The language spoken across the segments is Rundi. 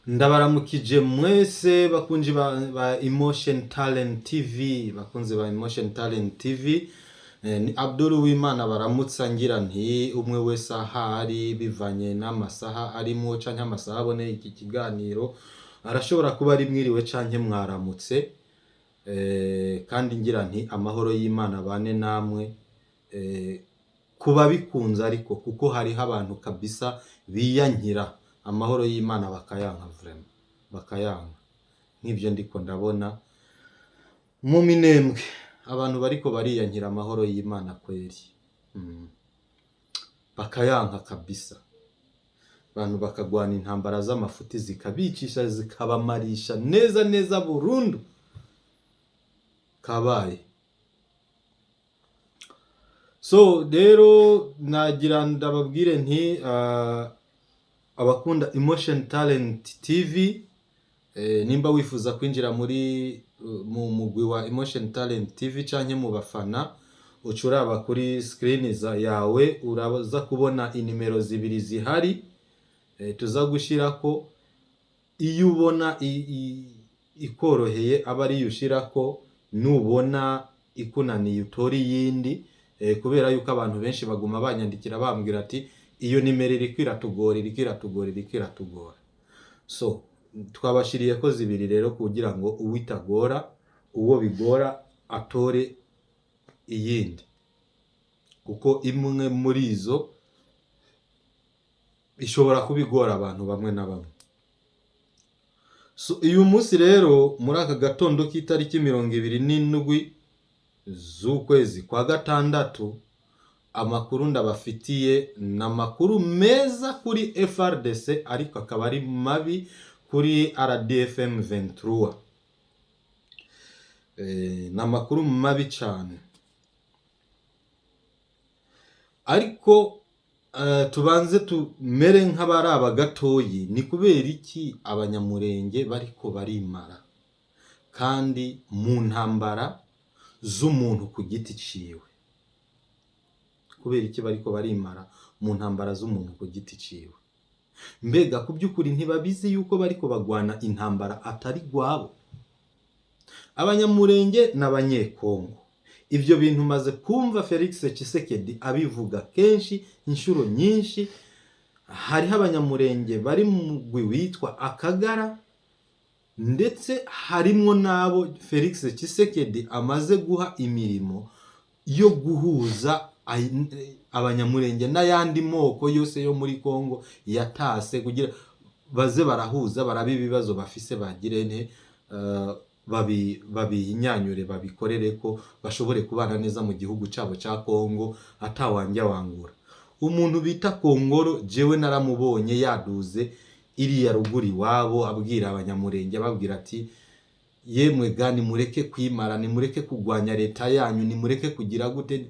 Ndabaramukije mwese bakunzi ba Emotion Talent TV, bakunzi ba Emotion Talent TV. Ni Abdul Uwimana baramutsa, ngira nti umwe wese ahari bivanye n'amasaha arimwo canke amasaha aboneye iki kiganiro, arashobora kuba ari mwiriwe canke mwaramutse. Kandi ngira nti amahoro y'Imana bane namwe, kuba bikunze, ariko kuko hariho abantu kabisa biyankira amahoro y'Imana, bakayanka vraiment, bakayanka nk'ibyo ndiko ndabona mu Minembwe, abantu bariko bariyankira amahoro y'Imana kweri. Bakayanka kabisa, abantu bakagwana intambara z'amafuti, zikabicisha, zikabamarisha neza neza burundu, kabaye. So rero nagira ndababwire nti abakunda Emotion Talent TV, nimba wifuza kwinjira muri mu mugwi wa Emotion Talent TV canke mu bafana, uca uraba kuri screen za yawe, uraza kubona inimero zibiri zihari, tuza gushirako. Iyo ubona ikoroheye aba ariyo ushirako, nubona ikunaniye utore iyindi, kubera yuko abantu benshi baguma banyandikira bambwira ati iyo nimero iriko iratugora, iriko iratugora, iriko iratugora. So twabashiriye ko zibiri rero kugira ngo uwitagora, uwo bigora, atore iyindi, kuko imwe muri izo ishobora kuba igora abantu bamwe na bamwe. So uyu munsi rero, muri aka gatondo k'itariki 27 z'ukwezi kwa gatandatu, amakuru ndabafitiye ni amakuru meza kuri FARDC, ariko akaba ari mabi kuri RDF M23. Ni amakuru mabi cyane, ariko tubanze tumere nk'abaraba gatoyi. Ni kubera iki Abanyamurenge bariko barimara kandi mu ntambara z'umuntu ku giti ciwe? Kubera iki bariko barimara mu ntambara z'umuntu ku giti ciwe? Mbega ku by'ukuri ntibabizi yuko bariko bagwana intambara atari gwabo? Abanyamurenge n'Abanyekongo, ibyo bintu maze kumva Felix Tshisekedi abivuga kenshi, inshuro nyinshi. Hariho Abanyamurenge bari mu mugwi witwa Akagara, ndetse harimwo n'abo Felix Tshisekedi amaze guha imirimo yo guhuza Abanyamurenge n'ayandi moko yose yo muri Kongo yatase, kugira baze barahuza, barabe ibibazo bafise, bagire nte, babihinyanyure, babikorere ko bashobore kubana neza mu gihugu cyabo cya Kongo atawanja wangura. Umuntu bita Kongoro, jewe naramubonye yaduze iriya ruguru iwabo, abwira Abanyamurenge, ababwira ati: "Yemwe ga, nimureke kwimara, nimureke kugwanya leta yanyu, nimureke kugira gute."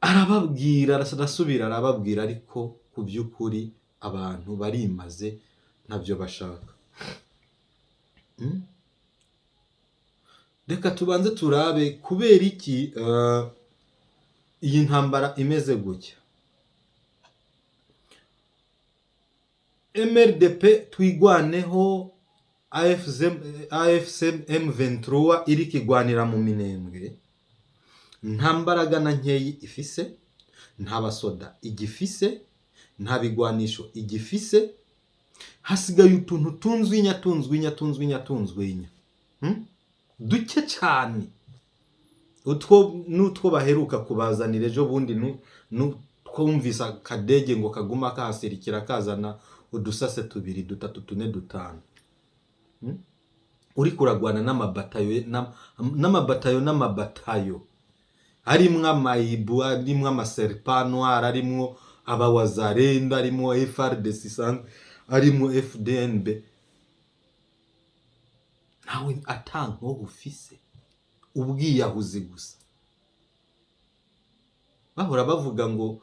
Arababwira, arasubira arababwira, ariko ku by'ukuri abantu barimaze, ntabyo bashaka. Reka tubanze turabe kubera iki iyi ntambara imeze gutya. MRDP Twigwaneho, AFC, AFC M23 iri kigwanira mu Minembwe, nta mbaraga na nkeyi ifise, nta basoda igifise, nta bigwanisho igifise. Hasigaye utuntu tunzwinya, tunzwinya, tunzwinya, tunzwinya, Duke cyane, utwo n'utwo baheruka kubazanira ejo bundi, twumvise akadege ngo kaguma kahasirikira, kazana udusase tubiri, dutatu, tune, dutanu. Uri kuragwana n'amabatayo n'amabatayo n'amabatayo arimwo amayibu, arimwo amaserpa noir, arimwo abawazarenda, arimwo FARDC isanzwe, arimwo FDNB, nawe ata nkoho ufise, ubwiyahuzi gusa. Bahora bavuga ngo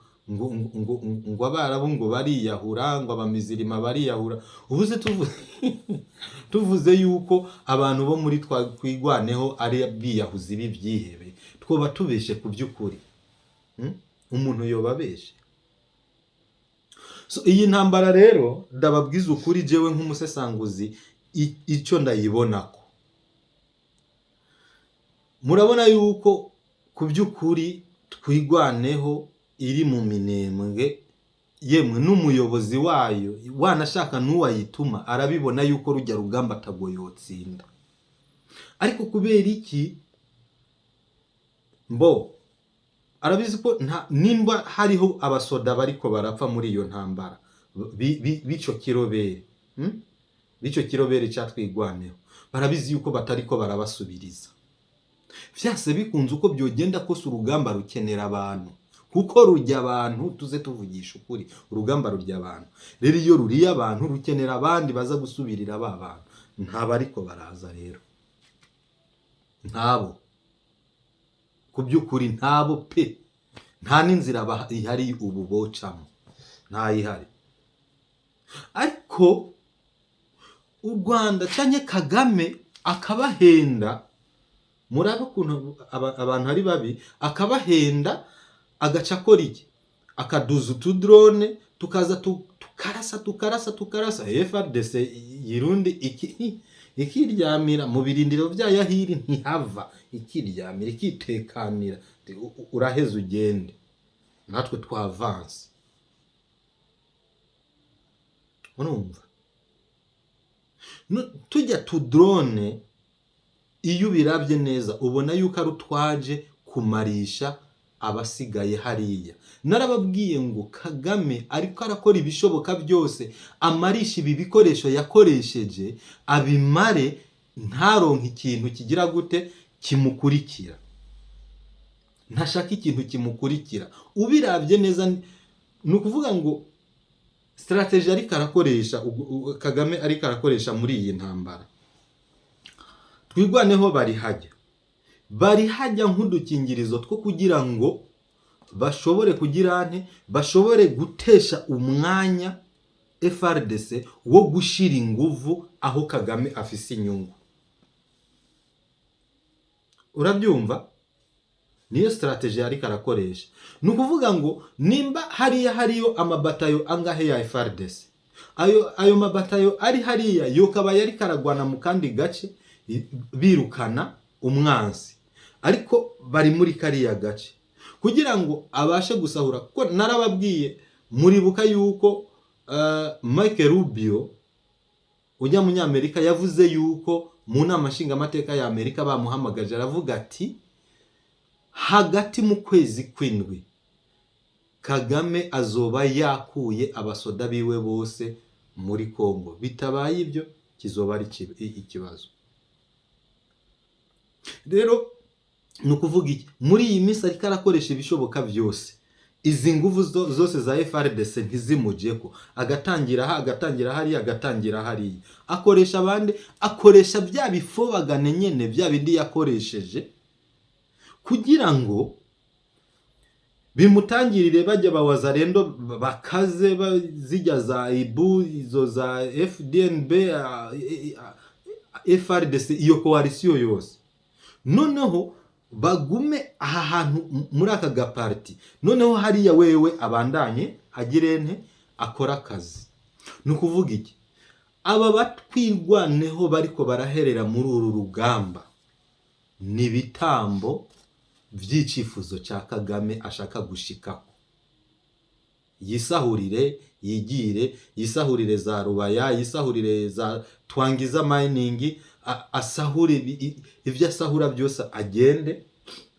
Abarabu ngo bariyahura, ngo Abamizirima bariyahura. Ubu se tuvuze yuko abantu bo muri Twigwaneho ari abiyahuzi b'ibyihebe, twoba tubeshe ku by'ukuri? Umuntu yoba abeshe. So iyi ntambara rero, ndababwiza ukuri, jewe nk'umusesanguzi, icyo ndayibonako, murabona yuko ku by'ukuri Twigwaneho iri mu minembwe. Yemwe, n'umuyobozi wayo wanashaka n'uwayituma arabibona yuko rujya rugamba atagoyotsinda. Ariko kubera iki? Mbo arabizi ko nta nimba hariho abasoda bariko barapfa muri iyo ntambara b'ico kirobere, B'ico kirobere ca Twigwaneho, barabizi yuko batariko barabasubiriza. Vyase bikunze, uko byogenda kose, urugamba rukenera abantu, kuko rurya abantu. Tuze tuvugisha ukuri, urugamba rurya abantu. Rero iyo ruriye abantu, rukenera abandi baza gusubirira ba bantu. Ntabo ariko baraza rero, ntabo ku by'ukuri, ntabo pe. Nta n'inzira ihari ubu bocamo, ntayihari. Ariko u Rwanda canke Kagame akabahenda. Murabe ukuntu abantu ari babi. Akabahenda, agaca akora iki? Akaduza utudrone, tukaza tukarasa, tukarasa, tukarasa. FARDC yirundi ikiryamira mu birindiro vyayo ahiri, ntihava, ikiryamira, ikitekanira. Uraheza ugende, natwe twavanse. Urumva, tujya tudrone, iyo ubirabye neza ubona yuko ari utwaje kumarisha abasigaye hariya. Narababwiye ngo Kagame ariko arakora ibishoboka byose amarisha ibi bikoresho yakoresheje, abimare, ntaronke ikintu kigira gute kimukurikira. Ntashaka ikintu kimukurikira. Ubirabye neza, ni ukuvuga ngo stratégie ariko arakoresha, Kagame ariko arakoresha muri iyi ntambara, Twigwaneho bari hajya, bari hajya nk'udukingirizo two kugira ngo bashobore kugira nte, bashobore gutesha umwanya FARDC wo gushira inguvu aho Kagame afise inyungu. Urabyumva, niyo stratégie ariko arakoresha. Ni ukuvuga ngo nimba hariya hariyo amabatayo angahe ya FARDC, ayo mabatayo ari hariya yokabaye ariko aragwana mu kandi gace, birukana umwansi, ariko bari muri kariya gace kugira ngo abashe gusahura. Kuko narababwiye, muribuka yuko Mike Rubio ujya munyamerika yavuze yuko mu nama nshingamateka ya Amerika bamuhamagaje, aravuga ati hagati mu kwezi kw'indwi Kagame azoba yakuye abasoda biwe bose muri Kongo, bitabaye ibyo kizoba ari ikibazo. Rero ni ukuvuga iki? Muri iyi minsi ariko arakoresha ibishoboka byose izi nguvu zose za FARDC ntizimujeko, agatangira aha, agatangira hariya, agatangira hariya. Akoresha abandi, akoresha bya bifobagane nyene, bya bindi yakoresheje kugira ngo bimutangirire bajya bawazarendo bakaze zijya za ibu, izo za FDNB, FARDC, iyo coalition yose. Noneho bagume aha hantu muri aka gaparti, noneho hariya wewe abandanye agirente akora akazi. Ni ukuvuga iki? Aba batwirwaneho bariko baraherera muri uru rugamba ni ibitambo vy'icifuzo ca Kagame ashaka gushikako, yisahurire, yigire, yisahurire za Rubaya, yisahurire za Twangiza Mining, asahure ivyo asahura byose, agende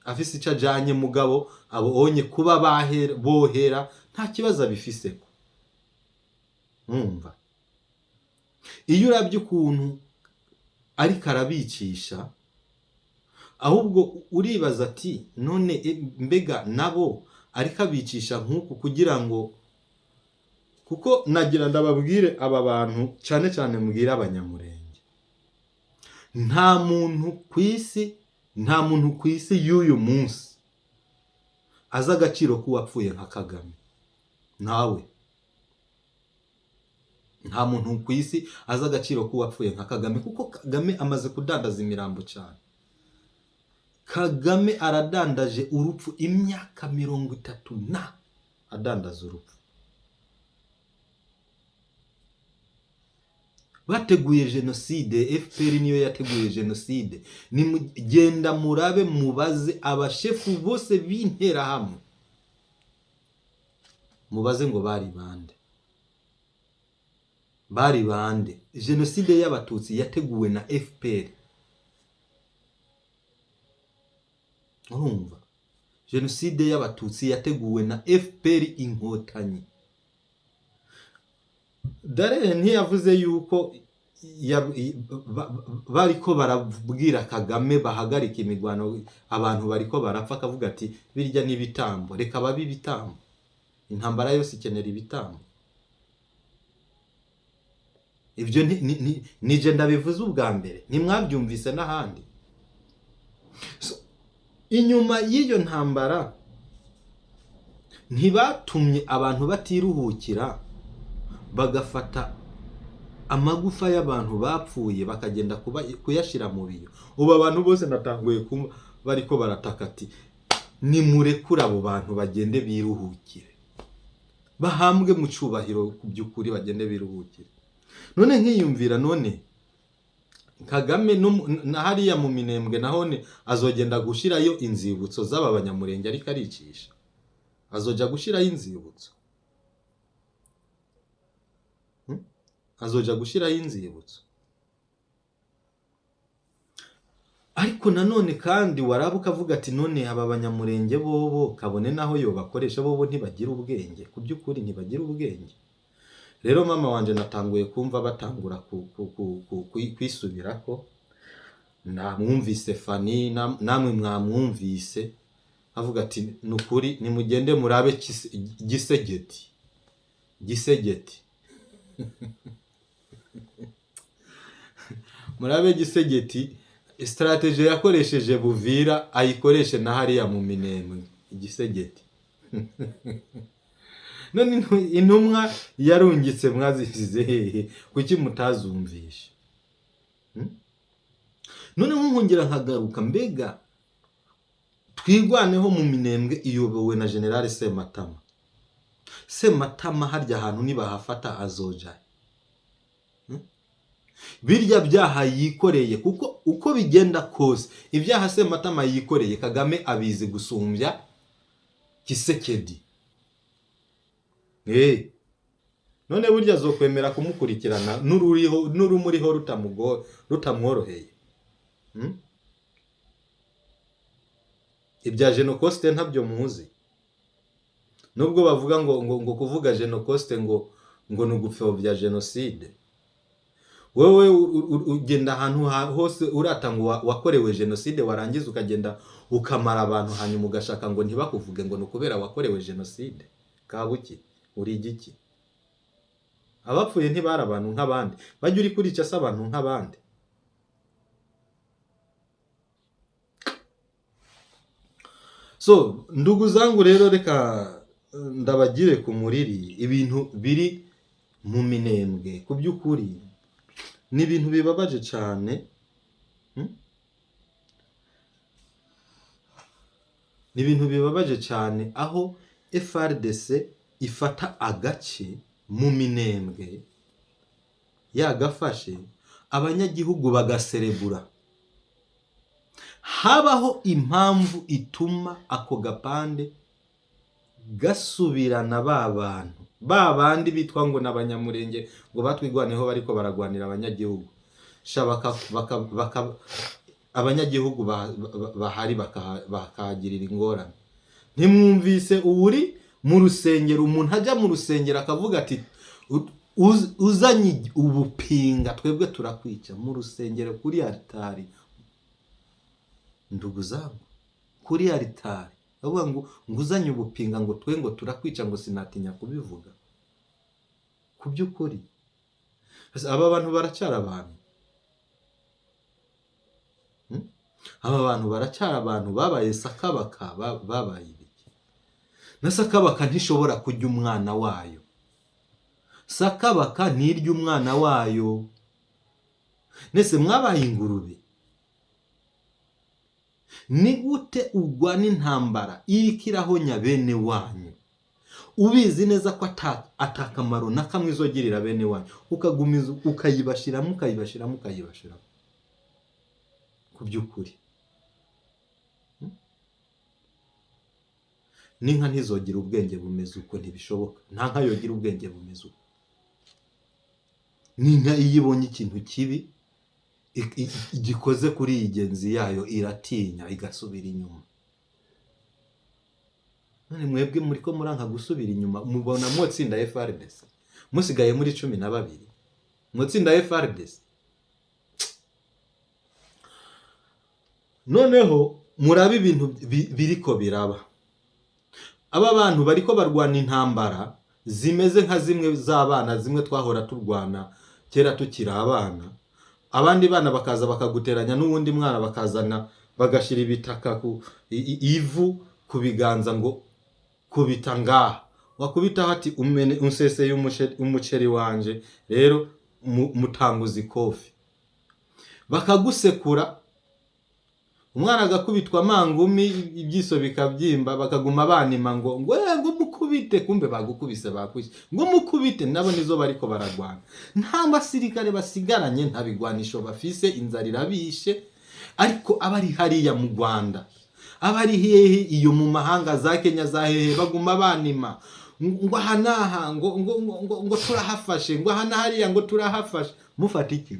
afise ico ajanye. Mugabo abonye kuba bahera bohera, nta kibazo abifiseko. Mwumva, iyo uravye ukuntu ariko arabicisha, ahubwo uribaza ati none mbega nabo ariko abicisha nk'uku kugira ngo, kuko nagira ndababwire aba bantu, cyane cyane mbwire Abanyamurenge, nta muntu ku isi, nta muntu ku isi y'uyu munsi azi agaciro k'uwapfuye nka Kagame. Ntawe, nta muntu ku isi azi agaciro k'uwapfuye nka Kagame, kuko Kagame amaze kudandaza imirambo cyane. Kagame aradandaje urupfu imyaka 30 na adandaza urupfu. Bateguye jenoside. FPR niyo yateguye jenoside. Nimugenda murabe, mubaze abashefu bose b'Interahamwe, mubaze ngo bari bande, bari bande. Jenoside y'Abatutsi yateguwe na FPR. Urumva, jenoside y'Abatutsi yateguwe na FPR Inkotanyi. Dare ntiyavuze yuko bariko barabwira Kagame bahagarika imigwano, abantu bariko barapfa, akavuga ati birya n'ibitambo, reka babe ibitambo, intambara yose ikenera ibitambo. Ibyo nije ndabivuze ubwa mbere, ntimwabyumvise n'ahandi. So, inyuma y'iyo ntambara ntibatumye abantu batiruhukira, bagafata amagufa y'abantu bapfuye bakagenda kuyashira mu biyo. Ubu abantu bose natanguye kumva bariko barataka ati nimurekure abo bantu bagende biruhukire, bahambwe mu cubahiro, ku by'ukuri bagende biruhukire. None nkiyumvira, none Kagame na hariya mu Minembwe nahone azogenda gushirayo inzibutso z'aba Banyamurenge ariko aricisha, azoja gushirayo inzibutso, Azoja gushirayo inzibutso. Ariko nanone kandi waraba ukavuga ati none aba Banyamurenge bobo kabone naho yobakoresha, bobo ntibagira ubwenge, ku by'ukuri ntibagira ubwenge. Rero mama wanje natanguye kumva batangura kwisubirako. Namwumvise Fani, namwe mwamwumvise avuga ati nukuri nimugende murabe Gisegeti, Gisegeti, murabe Gisegeti strategie yakoresheje Buvira ayikoreshe na hariya mu Minembwe Igisegeti. None intumwa yarungitse mwazisize hehe? Kuki mutazumvisha? None nkongera nkagaruka, mbega Twigwaneho mu Minembwe iyobowe na General Sematama. Sematama harya hantu nibahafata azoja birya byaha yikoreye, kuko uko bigenda kose ibyaha Sematama yikoreye Kagame abizi gusumbya Kisekedi. None burya azokwemera kumukurikirana n'ururiho n'urumuriho rutamworoheye. Ibya Genocost ntabyo muzi, nubwo bavuga ngo ngo ngo kuvuga Genocost ngo ngo ni ugupfobya jenoside. Wewe ugenda ahantu hose urata ngo wakorewe jenoside, warangiza ukagenda ukamara abantu, hanyuma ugashaka ngo ntibakuvuge ngo ni ukubera wakorewe jenoside. Kabuki uri igiki? Abapfuye ntibari abantu nk'abandi, bajya uri kurica se abantu nk'abandi. So ndugu zangu rero reka ndabagire ku muriri ibintu biri mu Minembwe. Ku by'ukuri ni ibintu bibabaje cyane, Ni ibintu bibabaje cyane aho FRDC ifata agace mu Minembwe yagafashe, abanyagihugu bagaserebura. Habaho impamvu ituma ako gapande gasubirana ba bantu, ba bandi bitwa ngo n'Abanyamurenge ngo batwigwaneho bariko baragwanira abanyagihugu. Sha abanyagihugu bahari bakahagirira ingorane. Ntimwumvise uwuri mu rusengero, umuntu ajya mu rusengero akavuga ati uzanye ubupinga twebwe turakwica mu rusengero kuri altari. Ndugu zangu, kuri altari avuga ngo nguzanye ubupinga ngo twe ngo turakwica, ngo sinatinya kubivuga. Ku by'ukuri aba bantu baracyari abantu. Aba bantu baracyari abantu, babaye sakabaka, babaye ibiki? Na sakabaka ntishobora kurya umwana wayo. Sakabaka ntirya umwana wayo. Nese mwabaye ingurube? Ni gute urwana intambara iriko irahonya bene wanyu, Ubizi neza ko atakamaro na kamwe izogirira bene wanyu, ukagumiza ukayibashiramo, ukayibashiramo, ukayibashiramo. Ku by'ukuri, N'inka ntizogira ubwenge bumeze uko, ntibishoboka. Nta nka yogira ubwenge bumeze uko. N'inka iyo ibonye ikintu kibi gikoze kuri iyi genzi yayo, iratinya igasubira inyuma. None mwebwe muri ko muranka gusubira inyuma, mubona mwotsinda FARDC musigaye muri 12? Mwotsinda FARDC? Noneho murabe ibintu biriko biraba. Aba bantu bariko barwana intambara zimeze nka zimwe z'abana, zimwe twahora turwana kera tukiri abana. Abandi bana bakaza bakaguteranya n'uwundi mwana, bakazana bagashira ibitaka ku ivu ku biganza, ngo kubita ngaha. Wakubitaho, ati umene unseseye umuceri wanje. Rero mutanguza ikofi, bakagusekura. Umwana agakubitwa amangumi, ibyiso bikabyimba, bakaguma banima ngo mukubite. Kumbe bagukubise, bakwishe. Ngo mukubite. Nabo nizo bariko baragwana. Nta basirikare basigaranye, nta bigwanisho bafise, inzara irabishe. Ariko abari hariya mu Rwanda, abari hehe iyo mu mahanga, za Kenya, za hehe, baguma banima ngo aha n'aha, ngo turahafashe, ngo aha na hariya, ngo turahafashe. Mufata iki?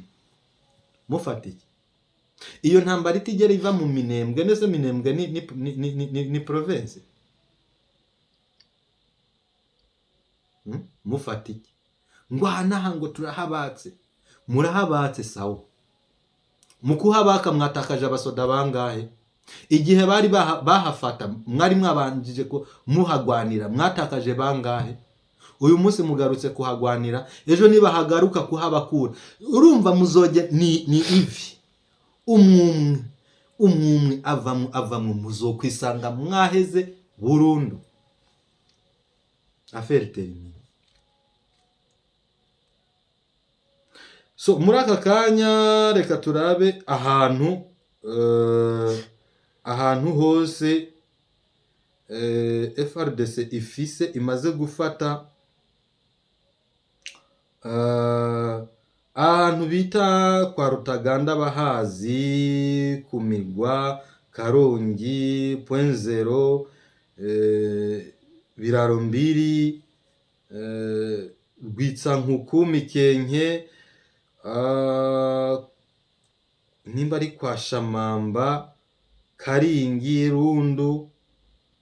Mufata iki? Iyo ntambara itigera iva mu Minembwe. Ndetse Minembwe ni province. Mufata iki? Ngo aha n'aha, ngo turahabatse. Murahabatse, sawa. Mu kuhabaka mwatakaje abasoda bangahe? Igihe bari bahafata, mwari mwabanjije ko muhagwanira, mwatakaje bangahe? Uyu munsi mugarutse kuhagwanira, ejo nibahagaruka kuhabakura, urumva muzoge ni ivi. Umwumwe umwumwe avamwo, avamwo, muzokwisanga mwaheze burundu. Affaire terminée. So muri aka kanya reka turabe ahantu hose FARDC ifise, imaze gufata. Ahantu bita kwa Rutaganda, bahazi ku Migwa, Karongi, Point Zero, Biraro Mbiri, Rwitsankuku, Mikenke, nimba ari kwa Shamamba, Karingi, Rundu.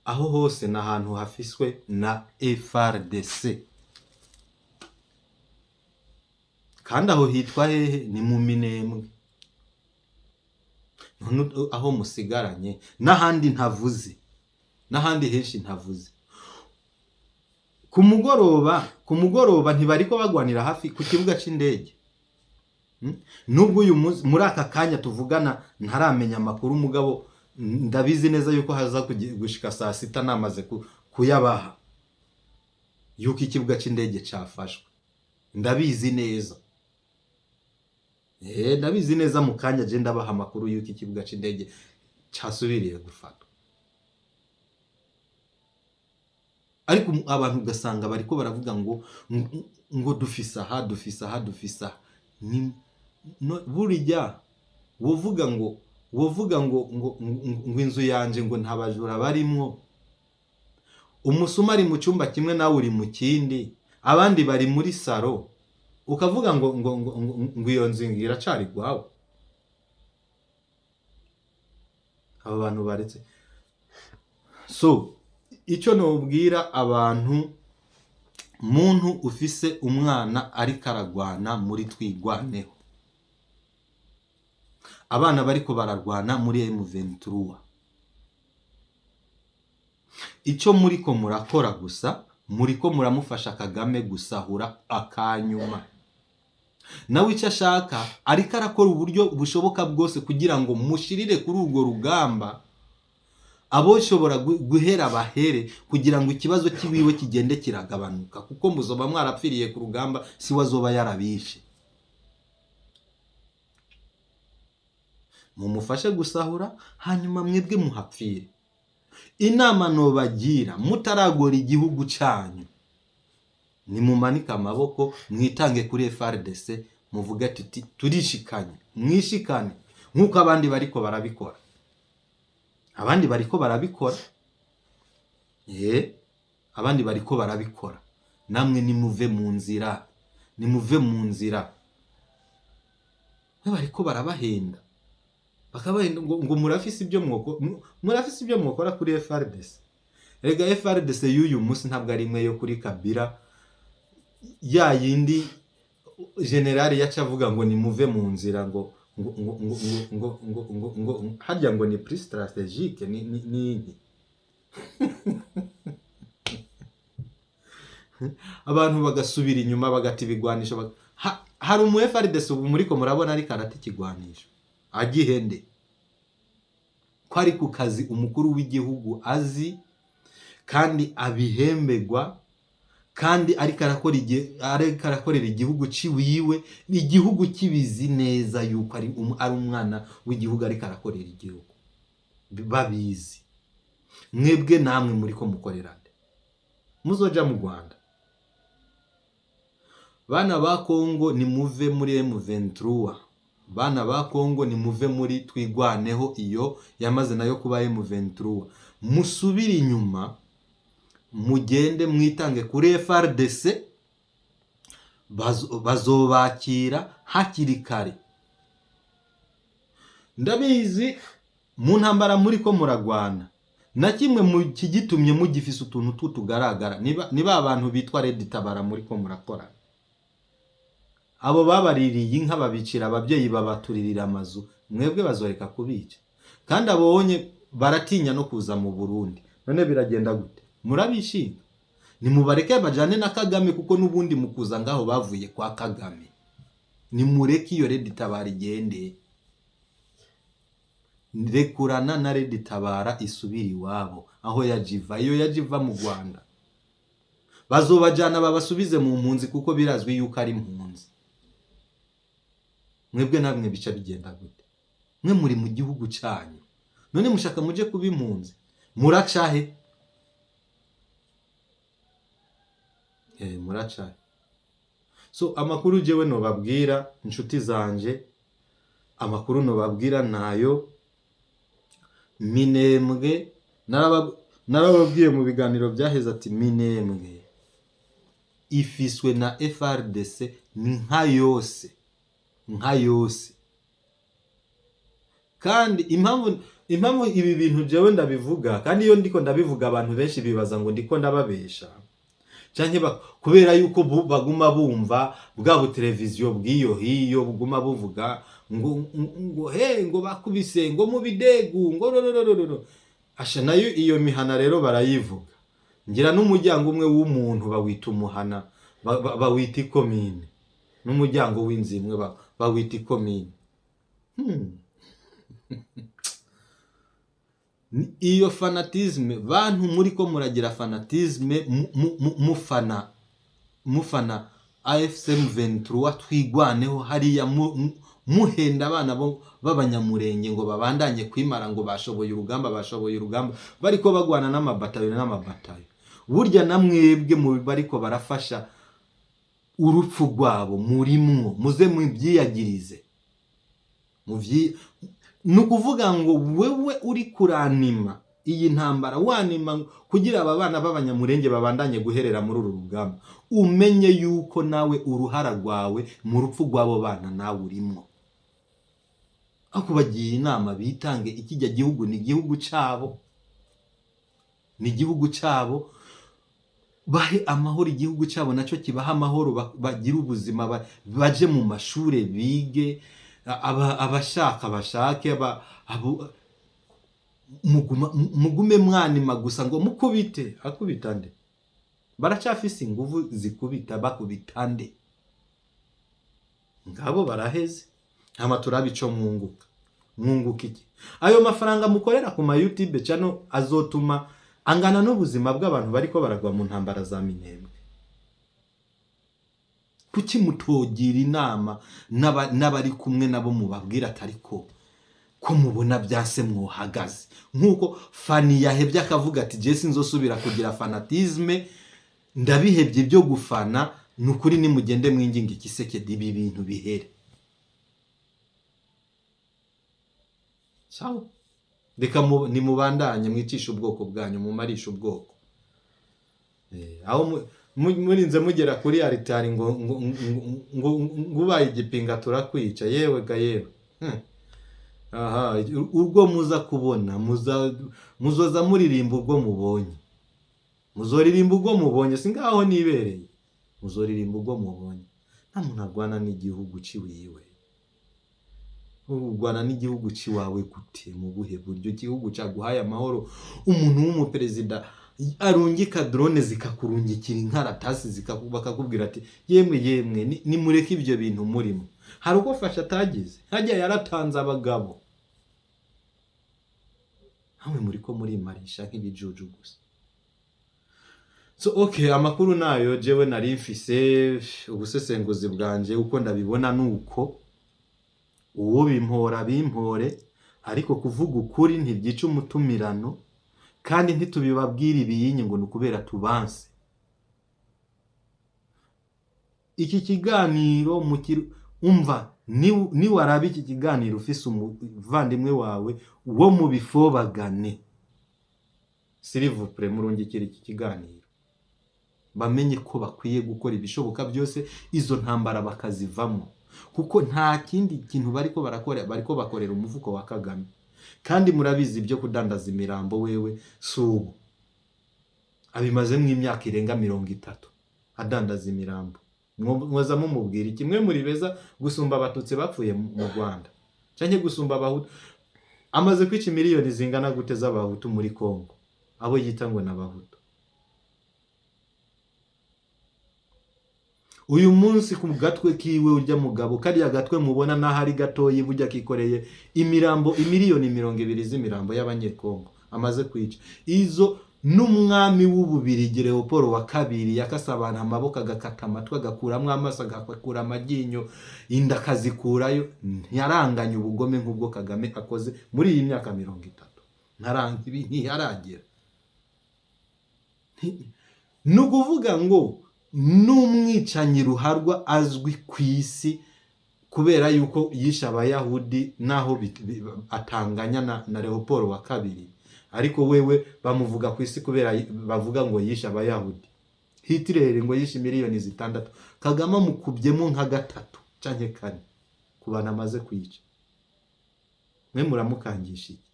Aho hose ni ahantu hafiswe na FARDC. Kandi aho hitwa hehe? Ni mu Minembwe. None aho musigaranye, n'ahandi ntavuze, n'ahandi henshi ntavuze. Ku mugoroba ntibariko bagwanira hafi ku kibuga c'indege? Nubwo uyu munsi muri aka kanya tuvugana ntaramenya amakuru, mugabo ndabizi neza yuko haza gushika saa 6 namaze kuyabaha yuko ikibuga c'indege cafashwe. Ndabizi neza, ndabizi neza. Mu kanya je ndabaha amakuru yuko ikibuga c'indege casubiriye gufatwa. Ariko abantu ugasanga bariko baravuga ngo dufise aha, dufise aha, dufise aha. Ni no, burya wovuga ngo inzu yanje ngo nta bajura barimwo. Umusuma ari mu cyumba kimwe, nawe uri mu kindi, abandi bari muri saro, ukavuga ngo iyo nzu iracari gwawe. Abo bantu baretse. So icyo nobwira abantu, muntu ufise umwana ariko aragwana muri Twigwaneho, abana bariko bararwana muri M23, icyo muriko murakora gusa, muriko muramufasha Kagame gusahura akanyuma. Nawe icyo ashaka, ariko arakora uburyo bushoboka bwose kugira ngo mushirire kuri urwo rugamba, aboshobora guhera bahere, kugira ngo ikibazo kiwiwe kigende kiragabanuka, kuko muzoba mwarapfiriye ku rugamba, si we azoba yarabishe. Mumufashe gusahura, hanyuma mwebwe muhapfire. Inama nobagira, mutaragora igihugu cyanyu. Nimumanike amaboko, mwitange kuri FARDC, muvuge tuti turishikanye, mwishikane nk'uko abandi bariko barabikora. Abandi bariko barabikora, abandi bariko barabikora. Namwe nimuve mu nzira, nimuve mu nzira. Bariko barabahenda, bakabahenda ngo murafise ibyo mwokora kuri FARDC. Erega FARDC y'uyu munsi ntabwo ari imwe yo kuri Kabila, ya yindi generali yaca avuga ngo nimuve mu nzira, ngo ngo ngo ngo ngo ngo ngo ngo ngo harya ngo ni prise stratégique, ni abantu bagasubira inyuma, bagata ibigwanisho. Hari umu FARDC ubu muriko murabona ariko arata ikigwanisho agihende ko ari ku kazi umukuru w'igihugu azi kandi abihembegwa, kandi ariko arakora, ariko arakorera igihugu ciwiwe, igihugu kibizi neza yuko ari umwana w'igihugu ariko arakorera igihugu, babizi. Mwebwe namwe muriko mukorera nde? Muzoja mu Rwanda? Bana ba Kongo, nimuve muri M23. Bana ba Kongo, nimuve muri Twigwaneho, iyo yamaze nayo kuba M23. Musubire inyuma, mugende mwitange kuri FARDC, bazobakira hakiri kare. Ndabizi mu ntambara muri ko muragwana, na kimwe mu kigitumye mugifise utuntu tutugaragara, niba abantu bitwa Red Tabara muri ko murakora, abo babaririye inka, babicira ababyeyi, babaturirira amazu, mwebwe bazoreka kubica? Kandi abonye baratinya no kuza mu Burundi. None biragenda gute? Murabishinga? Nimubareke bajane na Kagame, kuko n'ubundi mu kuza ngaho bavuye kwa Kagame. Nimureke iyo Red Tabara igende. Rekurana na Red Tabara, isubira iwabo aho yajiva. Iyo yajiva mu Rwanda, bazobajana babasubize mu mpunzi, kuko birazwi yuko ari impunzi. Mwebwe namwe bica bigenda gute? Mwe muri mu gihugu cyanyu, none mushaka muje kuba impunzi, muracahe? Muracahe? So amakuru jewe nobabwira, inshuti zanje, amakuru nobabwira nayo Minembwe. Narababwiye mu biganiro byaheze ati Minembwe ifiswe na FARDC ni nka yose, nka yose. Kandi impamvu ibi bintu jewe ndabivuga, kandi iyo ndiko ndabivuga abantu benshi bibaza ngo ndiko ndababesha, canke kubera yuko baguma bumva bwa buteleviziyo bw'iyo hiyo buguma buvuga ngo he, ngo bakubise ngo mu bidegu, ngo rororororo. Asha, nayo iyo mihana rero barayivuga, ngira n'umuryango umwe w'umuntu bawita umuhana, bawita ikomine, n'umuryango w'inzu imwe bawita ikomine. Iyo fanatisme, bantu muri ko muragira fanatisme, mufana AFC M23 Twigwaneho hariya, muhenda abana bo b'abanyamurenge ngo babandanye kwimara, ngo bashoboye urugamba, bashoboye urugamba, bariko bagwana n'amabatayo n'amabatayo. Burya na mwebwe mu bariko barafasha urupfu rwabo murimwo, muze mubyiyagirize. Ni ukuvuga ngo wewe uri kuranima iyi ntambara, wanima kugira aba bana b'abanyamurenge babandanye guherera muri uru rugamba, umenye yuko nawe uruhara rwawe mu rupfu rw'abo bana nawe urimwo. Aho kubagira inama bitange, ikijya gihugu ni igihugu cabo, ni igihugu cabo, bahe amahoro igihugu cyabo, nacyo kibaha amahoro, bagire ubuzima, baje mu mashure bige, abashaka bashake, mugume mwanima gusa ngo mukubite. Akubita nde? Baracafise inguvu zikubita, bakubita nde? Ngabo baraheze. Hama turabe ico mwunguka. Mwunguka iki? Ayo mafaranga mukorera ku ma YouTube channel azotuma angana n'ubuzima bw'abantu bariko baragwa mu ntambara za Minembwe? Kuki mutogira inama n'abari kumwe nabo, mubabwira atari ko ko mubona byase mwohagaze, nk'uko Fani yahebye akavuga ati je sinzosubira kugira fanatisme? Ndabihebye ibyo gufana. Ni ukuri, nimugende mwinginga Tshisekedi, ibi bintu bihere. Sawa, reka nimubandanye mwicishe ubwoko bwanyu, mumarishe ubwoko. Aho murinze mugera kuri aritari ngo ubaye igipinga turakwica, yewe ga yewe. Aha urwo muza kubona, muzoza muririmba ubwo mubonye, muzoririmba ubwo mubonye. Si ngaho nibereye, muzoririmba ubwo mubonye. Nta muntu arwana n'igihugu ciwiwe. Urwana n'igihugu ciwawe gute? Mu buhe buryo? Igihugu caguhaye amahoro, umuntu w'umuperezida arungika drone zikakurungikira inkaratasi, bakakubwira ati: "Yemwe yemwe, nimureke ibyo bintu murimo." Hari uko fasha atagize hajya, yaratanze abagabo. Hamwe muri ko murimarisha nk'ibijuju gusa. So okay, amakuru nayo jewe nari mfise, ubusesenguzi bwanje uko ndabibona nuko uwo bimpora bimpore, ariko kuvuga ukuri ntibyica umutumirano, kandi ntitubibabwira ibiyinyi ngo ni ukubera tubanse. Iki kiganiro umva, niwaraba iki kiganiro ufise umuvandimwe wawe wo mu bifobagane, s'il vous plaît, murungikira iki kiganiro, bamenye ko bakwiye gukora ibishoboka byose izo ntambara bakazivamo, kuko nta kindi kintu bariko barakora, bariko bakorera umufuko wa Kagame. Kandi murabizi, ibyo kudandaza imirambo wewe si ubu, abimazemo imyaka irenga 30 adandaza imirambo. Mwoza mumubwira iki? Mwe muri beza gusumba Abatutsi bapfuye mu Rwanda canke gusumba Abahutu? Amaze kwica miliyoni zingana gute z'Abahutu muri Kongo, abo yita ngo n'Abahutu? Uyu munsi ku gatwe kiwe, urya mugabo, kariya gatwe mubona n'aho ari gatoyi, burya kikoreye imirambo, imiliyoni 20 z'imirambo y'Abanyekongo amaze kwica. Izo n'umwami w'Ububirigi Leopold wa kabiri yakase abantu amaboko, agakata amatwi, agakuramo amaso, agakura amaryinyo, inda akazikurayo, ntiyaranganye ubugome nk'ubwo Kagame akoze muri iyi myaka 30. Ntiyaragera. Ni ukuvuga ngo n'umwicanyi ruharwa azwi ku isi kubera yuko yishe Abayahudi, naho atanganya na Leopold wa kabiri, ariko wewe bamuvuga ku isi kubera bavuga ngo yishe Abayahudi. Hitler ngo yishe miliyoni 6, Kagame amukubyemo nka gatatu canke kane ku bantu amaze kwica. Mwe muramukangisha iki?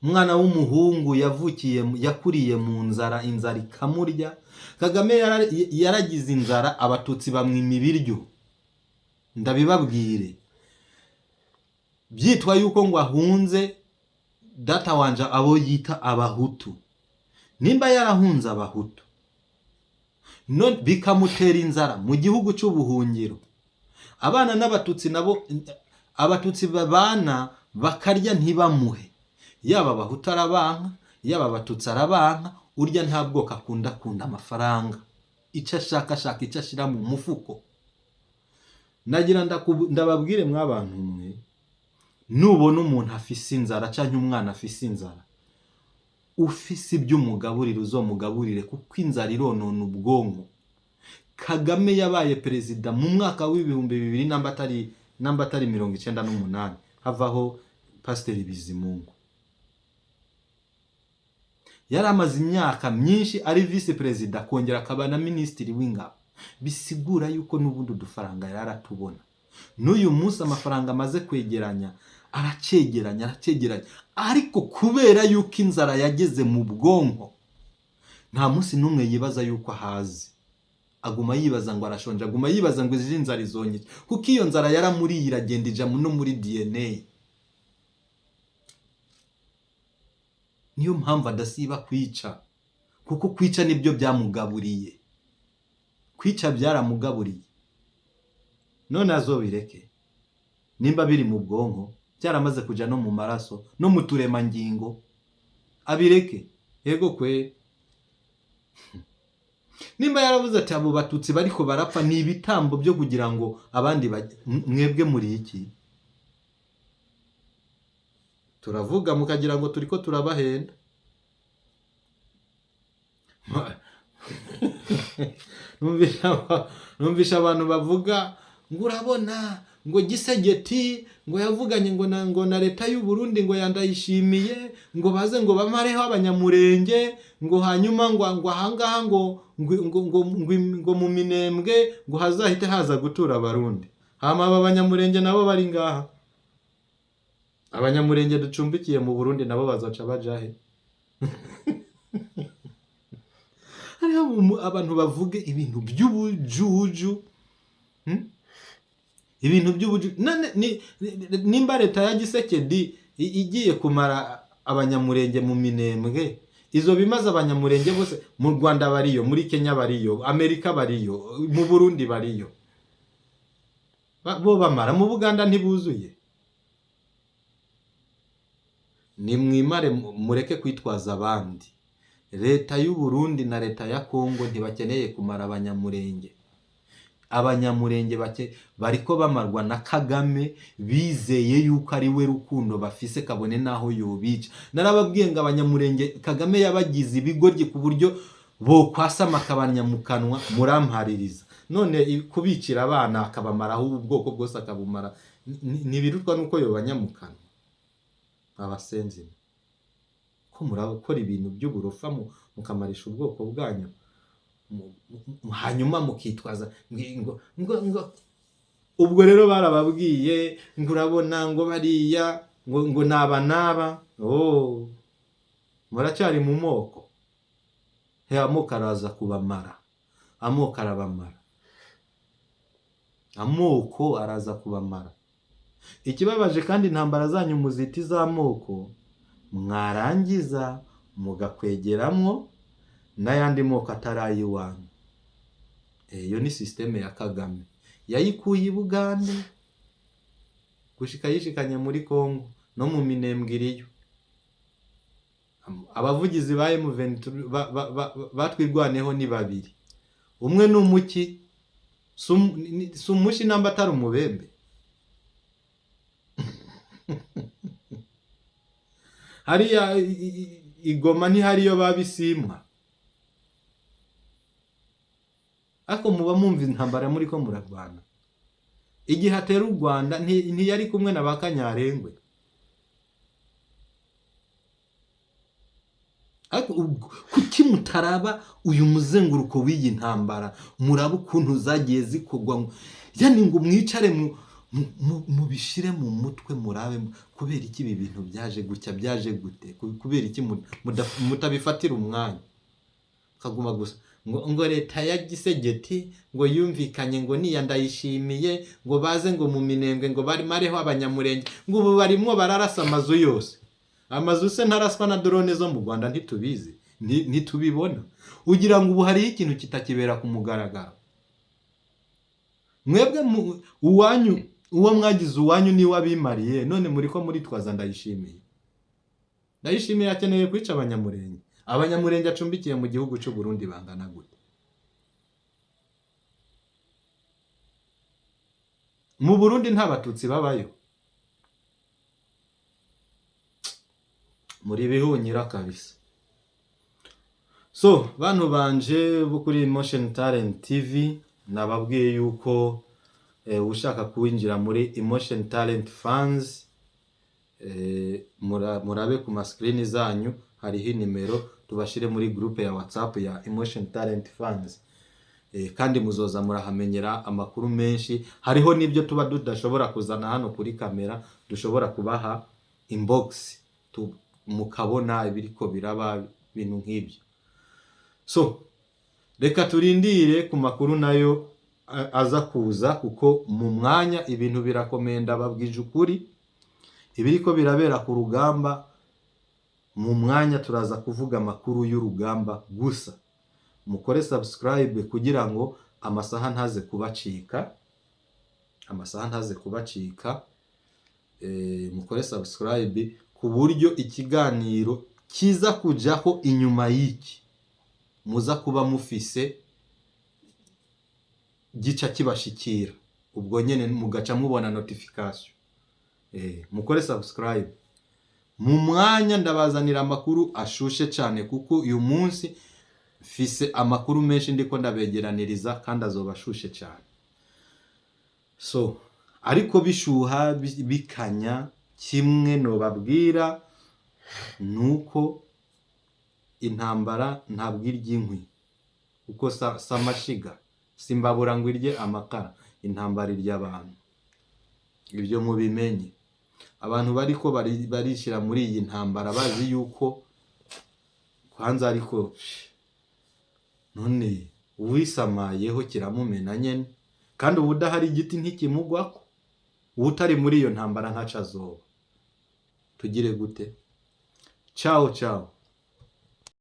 Umwana w'umuhungu yavukiye, yakuriye mu nzara, inzara ikamurya. Kagame yaragize inzara, Abatutsi bamwima ibiryo. Ndabibabwire, byitwa yuko ngo ahunze data wanje, abo yita Abahutu. Nimba yarahunze Abahutu no bikamutera inzara mu gihugu cy'ubuhungiro, abana n'Abatutsi nabo, Abatutsi babana bakarya ntibamuhe, yaba Abahutu arabanka, yaba Abatutsi arabanka. Urya nta bwoko akunda, akunda amafaranga. Icyo ashaka, ashaka icyo ashira mu mufuko. Nagira ndababwire, mw'abantu mwe, nubona umuntu afise inzara canke umwana afise inzara, ufise ibyo umugaburira uzomugaburire, kuko inzara ironona ubwonko. Kagame yabaye perezida mu mwaka w'2000, namba atari 98, havaho Pasiteri Bizimungu. Yari amaze imyaka myinshi ari visi perezida, akongera akaba na minisitiri w'ingabo, bisigura yuko n'ubundi udufaranga yari aratubona. N'uyu munsi amafaranga amaze kwegeranya, aracegeranya, aracegeranya, ariko kubera yuko inzara yageze mu bwonko, nta munsi n'umwe yibaza yuko ahazi. Aguma yibaza ngo arashonje, aguma yibaza ngo izi nzara izonyica, kuko iyo nzara yaramuriye, iragenda ija no muri DNA. Niyo mpamvu adasiba kwica, kuko kwica nibyo byamugaburiye, kwica byaramugaburiye. None azobireke nimba biri mu bwonko, byaramaze kuja no mu maraso no mu turemangingo? Abireke? Yego kwe. Nimba yaravuze ati abo Batutsi bariko barapfa ni ibitambo byo kugira ngo abandi, mwebwe muri iki turavuga mukagira ngo turiko turabahenda. Numvisha abantu bavuga ngo urabona ngo Gisegeti ngo yavuganye ngo na leta y'u Burundi, ngo yandayishimiye, ngo baze ngo bamareho Abanyamurenge, ngo hanyuma ngo ahangaha ngo mu Minembwe ngo hazahite haza gutura Abarundi. Hama aba Banyamurenge nabo bari ngaha, Abanyamurenge ducumbikiye mu Burundi, nabo bazoca bajahe? Hariho abantu bavuga ibintu by'ubujuju, Ibintu by'ubujuju. None nimba leta ya Gisekedi igiye kumara Abanyamurenge mu Minembwe, izo bimaze Abanyamurenge bose mu Rwanda bariyo, muri Kenya bariyo, Amerika bariyo, mu Burundi bariyo. Bo bamara mu Buganda ntibuzuye. Nimwimare, mureke kwitwaza abandi. Leta y'u Burundi na leta ya Kongo ntibakeneye kumara Abanyamurenge. Abanyamurenge bake bariko bamarwa na Kagame, bizeye yuko ari we rukundo bafise, kabone naho yobica. Narababwiye ngo Abanyamurenge Kagame yabagize ibigoryi ku buryo bokwasama akabanya mu kanwa, murampaririza. None kubicira abana akabamaraho ubwoko bwose akabumara, ntibirutwa nuko yobanya mu kanwa? Abasenzi ko murakora ibintu by'uburofa, mukamarisha ubwoko bwanyu, hanyuma mukitwaza ngo ubwo rero barababwiye ngo urabona ngo bariya ngo naba naba. Oh, muracyari mu moko. He, amoko araza kubamara, amoko arabamara, amoko araza kubamara. Ikibabaje kandi, intambara zanyu muzita iz'amoko, mwarangiza mugakwegeramwo n'ayandi moko atari ay'iwanyu. Iyo ni système ya Kagame, yayikuye i Bugande gushika yishikanye muri Kongo no mu Minembwe iriyo. Abavugizi ba M23 batwirwaneho ni babiri, umwe ni umuki, si umushi namba atari umubembe. Hariya igoma ntihariyo babisimwa, ariko muba mumva intambara muriko murarwana. Igihe atera u Rwanda ntiyari kumwe na ba Kanyarengwe? Ariko kuki mutaraba uyu muzenguruko w'iyi ntambara, muraba ukuntu zagiye zikorwa, yani ngo mwicare mubishire mu mutwe, murabe kubera iki ibi bintu byaje gutya, byaje gute, kubera iki mutabifatira umwanya, kaguma gusa ngo leta ya Gisegeti ngo yumvikanye ngo niya Ndayishimiye ngo baze ngo mu Minembwe ngo bari mareho Abanyamurenge, ngo ubu barimwo bararasa amazu yose. Amazu se ntaraswa na drone zo mu Rwanda? Ntitubizi? Ntitubibona? Ugira ngo ubu hariho ikintu kitakibera ku mugaragaro? Mwebwe uwanyu, uwo mwagize uwanyu niwe abimariye, none muri ko muritwaza Ndayishimiye. Ndayishimiye akeneye kwica Abanyamurenge. Abanyamurenge acumbikiye mu gihugu cy'u Burundi bangana gute? Mu Burundi nta Batutsi babayo? Muri bihunyira kabisa. So bantu banje bo kuri Emotion Talent TV, nababwiye yuko ushaka kwinjira muri Emotion Talent Fans, murabe ku ma screen zanyu hariho inimero, tubashire muri groupe ya WhatsApp ya Emotion Talent Fans. Kandi muzoza murahamenyera amakuru menshi. Hariho n'ibyo tuba tudashobora kuzana hano kuri kamera, dushobora kubaha inbox, mukabona ibiriko biraba, ibintu nk'ibyo. So reka turindire ku makuru nayo aza kuza, kuko mu mwanya ibintu birakomeye. Ndababwije ukuri, ibiriko birabera ku rugamba mu mwanya turaza kuvuga amakuru y'urugamba gusa. Mukore subscribe kugira ngo amasaha ntaze kubacika, amasaha ntaze kubacika. Mukore subscribe ku buryo ikiganiro kiza kujaho inyuma y'iki muza kuba mufise gica kibashikira ubwo nyene, mugaca mubona notification. Mukore subscribe. Mu mwanya ndabazanira amakuru ashushe cyane, kuko uyu munsi Mfise amakuru menshi ndiko ndabegeraniriza kandi azoba ashushe cyane. So ariko bishuha bikanya, kimwe nobabwira nuko intambara ntabwo irya inkwi, kuko sa amashiga, simbabura ngo irye amakara. Intambara irya abantu. Ibyo mubimenye. Abantu bariko barishyira muri iyi ntambara bazi yuko kwanza, ariko none uwisamayeho kiramumena nyene, kandi ubu udahari igiti ntikimugwako. Utari muri iyo ntambara ntaco azoba. Tugire gute? Ciao ciao.